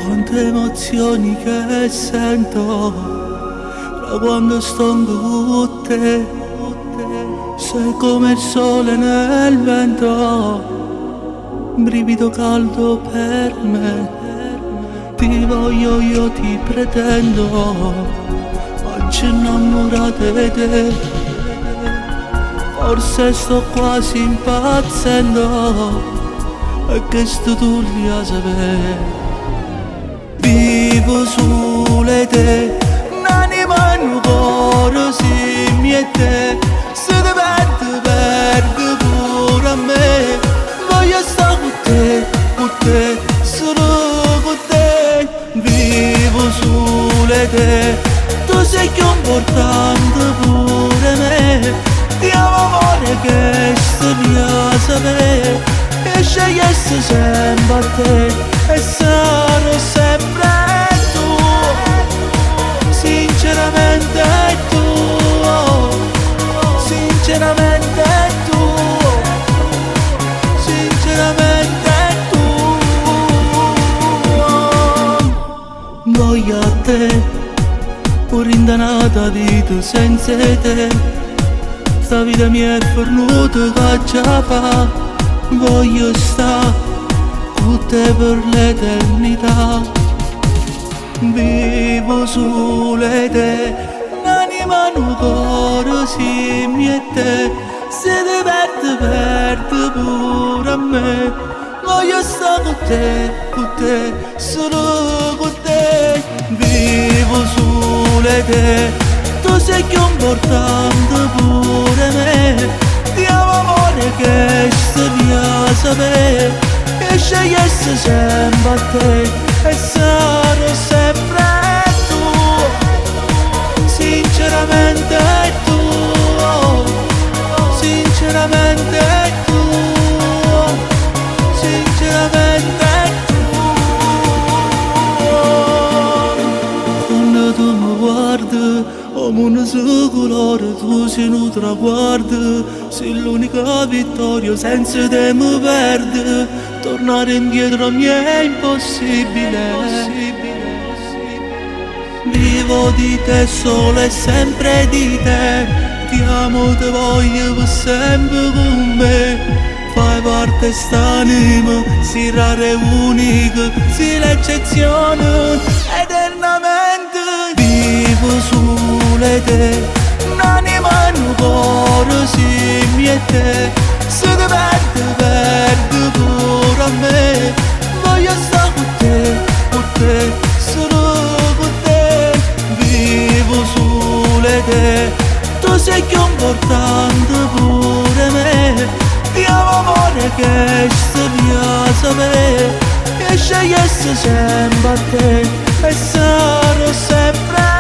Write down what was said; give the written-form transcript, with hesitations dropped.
Quante emozioni che sento da quando sto con te. Sei come il sole nel vento, brivido caldo per me. Ti voglio, io ti pretendo, oggi innamorata di te. Forse sto quasi impazzendo, e questo tu li sapere. Vivo sulle te, un'anima in un cuore simile a te. Se ti perdo, perdo pure a me. Voglio stare con te, solo con te. Vivo sulle te, tu sei più importante pure me. Ti amo amore che sto a sapere, e scegliessi sempre a te, e sarò sempre tuo, sinceramente tuo, sinceramente tuo, sinceramente tuo. Voglio a te, pure in danata vita senza te. Sta vita mi è fornuta che già fa. Voglio stare con te per l'eternità. Vivo sulle te, un'anima in un cuore simile a te. Se ti perdo, perdo pure a me. Voglio stare con te, solo con te. Vivo sulle te, tu sei più importante pure me. Ti amo amore che sto a sapere, e scegliessi sempre a te, e sarò sempre tuo, sinceramente tuo, sinceramente tuo, sinceramente tuo. Quando tu mi guardi, come un colore, tu sei un traguardo, sei l'unica vittoria, senza te mi perdo, tornare indietro mi è impossibile. Vivo di te solo e sempre di te, ti amo, ti voglio per sempre con me. Fai parte st'anima, sei rara e unica, sei l'eccezione, eternamente. Vivo sulle te, un'anima in un cuore simile a te. Se ti perdo, perdo pure a me. Voglio stare con te, solo con te. Vivo sulle te, tu sei più importante pure me. Ti amo amore che sto a sapere, e scegliessi sempre a te, e sarò sempre